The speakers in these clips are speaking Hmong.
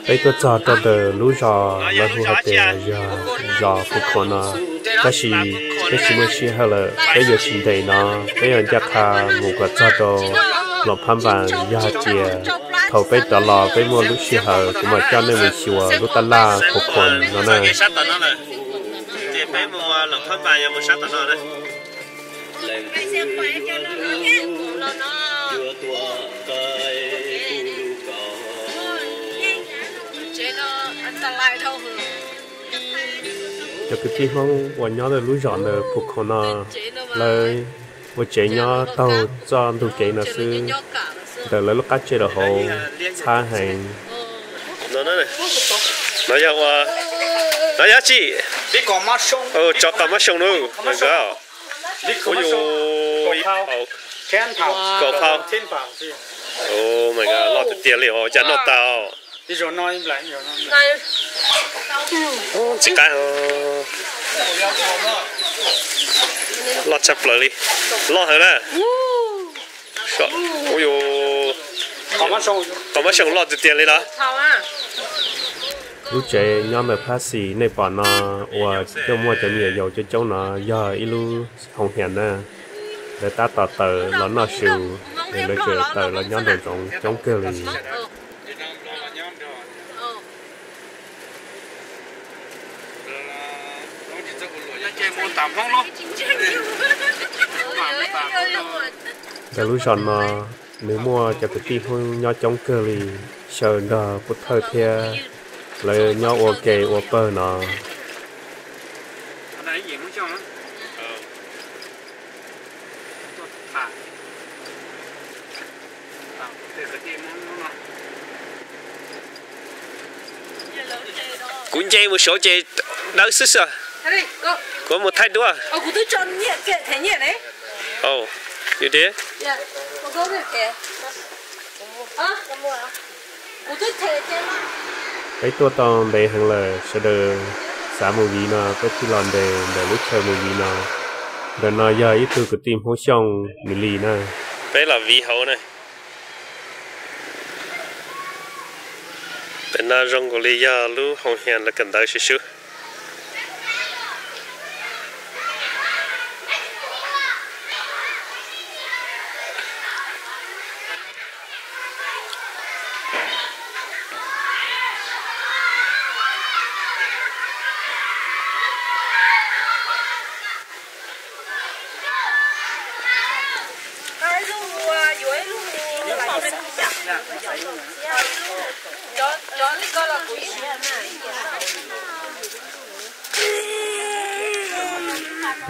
Peb tuaj txog rau ntawm lub zos lawv hu hais tias yog zos Phu Khuam no, tab sis peb tsis muaj sij hawm lawm, peb yuav tsis nres no, peb yuav ncaj qha mus kom txog rau Loos Phab Npas. Yog hais tias thaum peb rov los peb muaj lub sij hawm kuv mam coj nej mus xyuas lub tab laj Phu Khuam no na. Cov kwv tij Hmoob uas nyob ntawm lub zos ntawm Phu Khuam no, lawv ua tsev nyob taug txoj ntug kev no xwb, ntawm lawv lub qab tsev rau hauv txhab heev. No yog ua, no yog tsi? Tsov qos mab xyoo no. Ua yus ib phau, kaum phau. Oh my God, loj tiag tiag li os, cas noj tau. Tsis qab, loj tshaj plaws li, loj heev na. Ua yus, qos mab xyoo loj tiag tiag li los. Lub tsev nyob ntawm phab xis nej pom no uas coj muaj cov me nyuam yaus coob coob no yog ib lub hoo hias na. Lawv tab tom tawm los noj su, es lawv tseem tawm los nyob nraum zoov coob kawg li. Ntawm lub zos no nws muaj cov kwv tij Hmoob nyob coob kawg li, xyaw nrog pub thawj thiab lawv nyob ua ke ua pawg no. Kuv nce mus saud ces dawb xwb xwb. Kuv mus thaij duab. Peb tuaj tau ntev heev lawm, sawv daws xav mus viv no peb thiaj los nres ntawm lub chaw mus viv no. Ntawm no yog ib tug kwv tij Hmoob Xyooj nws li na. Peb los viv hauv na. Pem no zoo nkaus li yog lub hoo hias lawv kawm ntawv sib sub.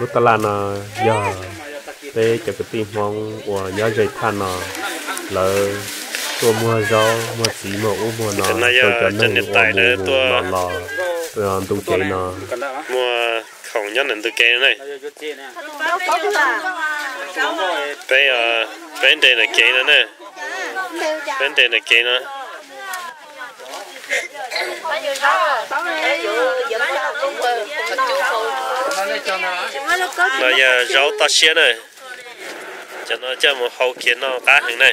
Lub tab laj no yog peb cov kwv tij Hmoob uas nyob ze thaj no, lawv tuaj muag zaub muag txiv muag ub muag no rau cov neeg uas mus mus los los ntu kev no. Muag khoom nyob ntawm ntu kev no ne. Peb, peb nres ntawm kev no ne. Peb nres ntawm kev no. No yog zaub toj siab na. Cov no coj mus hau kiag noj qab heev na.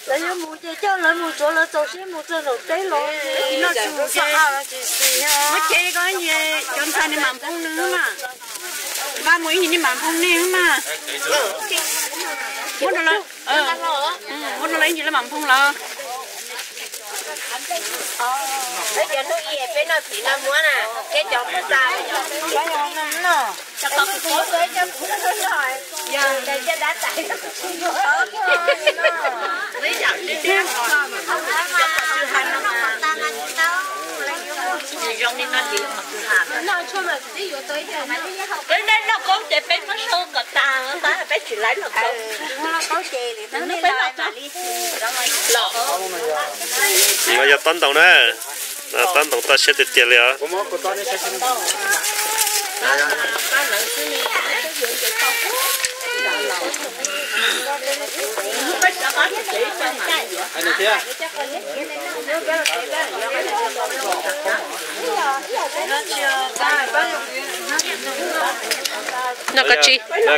Lawv yuav mus ces coj lawv mus, tsuav lawv txaus siab mus txog nraum teb los. Muab ces ko, cov ntxhais nej mam nphoo nws mas. Npaj mus ib hnub nej mam nphoo nej mas. Muab rau lawv, muab rau lawv ib hnub lawv mam nphoo lawm. Peb cov hnub i peb noj txiv no muab na, peb cov pub tas. Peb noj koob ces peb muab sau kom tas, peb tsis laiv noj koob. Los yog tob ntoos na. Tob ntoos toj siab tiag tiag li os.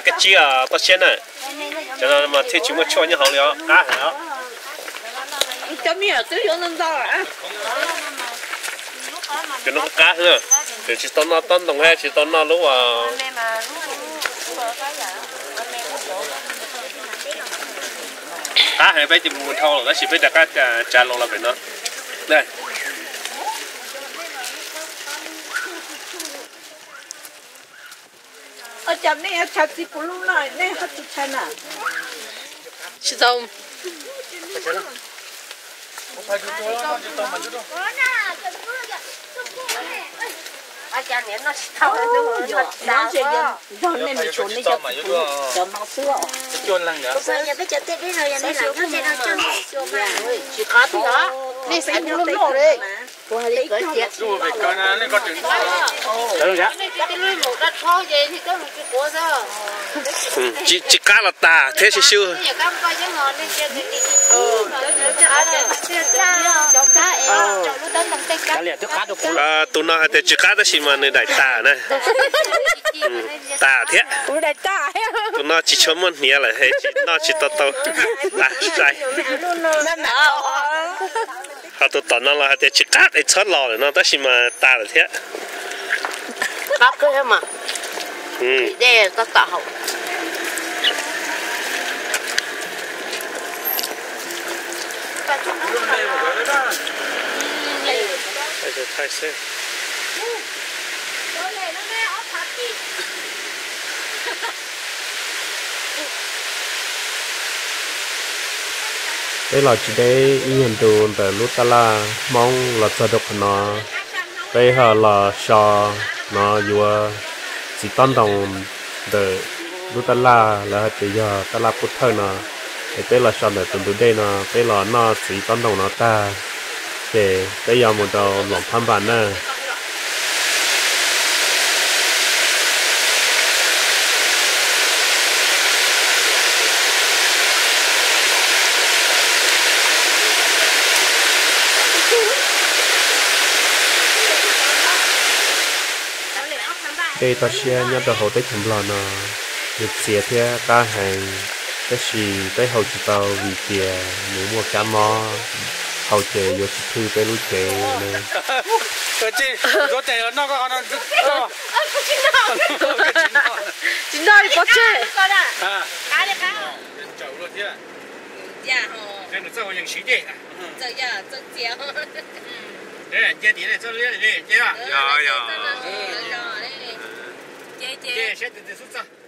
Kab tsib toj siab na. Cov no mas thiaj tsis muaj tshuaj nyob hauv li os, qab heev os. Cov no qab heev, tsis tau noj tob ntoos thiab tsis tau noj lub qab heev, peb ces mus dhau lawm tab sis peb rov qab tsa los los pem no. Cas nej yuav tshais txiv puv lub no, nej haj tsis tshais na? Tsis tau. Yog nej mus tshuav nej cov txiv puv cov no xwb. Tsis qab tiag, nej xaiv lub loj li. Tsis qab los tas thiab sib sub. Tus no hais tias tsis qab tab sis mas nws daim tas na. Tas thiab. Tus no tsis tshua muaj hniav lawm, tsis noj tsis tau tau. Tas sai. Ho tus tom no los hais tias tsis qab es txhob los lawm no tab sis mas tas lawm thiab. Peb los tsis deb ib nyuag ntu ntawm lub taj laj Hmoob los txog rau qhov no, peb ho los so no yuav txiv tob ntoos ntawm lub taj laj lawv hais tias yog taj laj Pub Thawj no. Es peb los so ntawm tus ntug dej no, peb los noj txiv tob ntoos no tag, ces peb yuav mus rau Luam Phab Npas na. Dej toj siab nyob rau hauv teb chaws Nplog no, nws txias thiab qab heev, tab sis peb haus tsis tau vim tias nws muaj kab mob, haus ces yuav tsis thwj peb lub cev. Tsis noj li pov tseg. Saib tus twg xub txog.